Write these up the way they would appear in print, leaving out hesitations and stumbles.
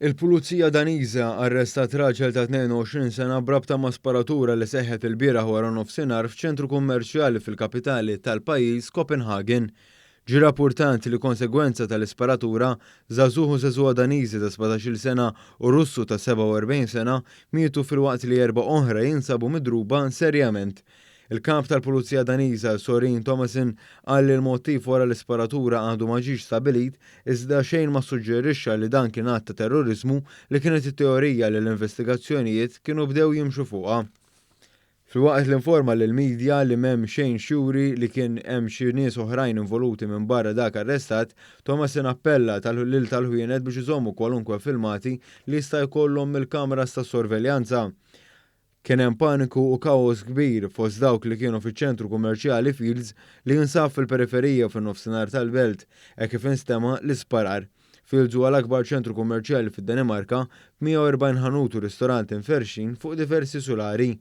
Il-Pulizija Daniża arrestat raġel ta' 22 sena b'rabta ma' sparatura li seħħet ilbieraħ wara nofsinhar f'ċentru kummerċjali fil-kapitali tal-pajjiż Copenhagen. Ġie rappurtat li konsegwenza tal-isparatura, żagħżugħ u żagħżugħa Daniżi ta' 17-il sena u Russu ta' 47 sena mietu filwaqt li erba' oħra jinsabu midruba serjament. Il-Kap tal-Pulizija Daniża Sorin Thomassen qal li l-mottiv wara l-isparatura għadu ma ġiex stabbilit iżda xejn ma ssuġġerixxa li dan kien att ta' terroriżmu li kienet it-teorija li l-investigazzjonijiet kienu bdew jimxu fuqha. Filwaqt li informa lill-midja li m'hemm xejn x'juri li kien hemm xi nies oħrajn involuti minbarra dak arrestat, Thomassen appella lil tal-ħwienet biex iżommu kwalunkwe filmati li jista' jkollhom mill-kameras tas-sorveljanza. Kien hemm paniku u kaos kbir fost dawk li kienu fiċ-ċentru kummerċjali Fields li jinsab fil-periferija fin-nofsinhar tal-belt hekk kif instema' l-isparar. Fields huwa l-akbar ċentru kummerċjali fid-Danimarka b'140 ħanut u ristorant imferrxin fuq diversi sulari.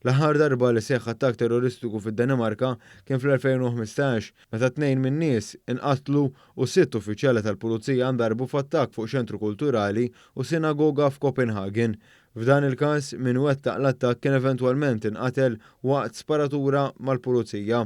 L-aħħar darba li seħħ attakk terroristiku fid-Danimarka kien fl-2015 meta tnejn min-nies inqatlu u sitt uffiċjali tal-pulizija ndarbu f'attakk fuq ċentru kulturali u sinagoga f'Copenhagen. F'dan il-każ, min wettaq l-attakk kien eventwalment inqatel waqt sparatura mal-pulizija.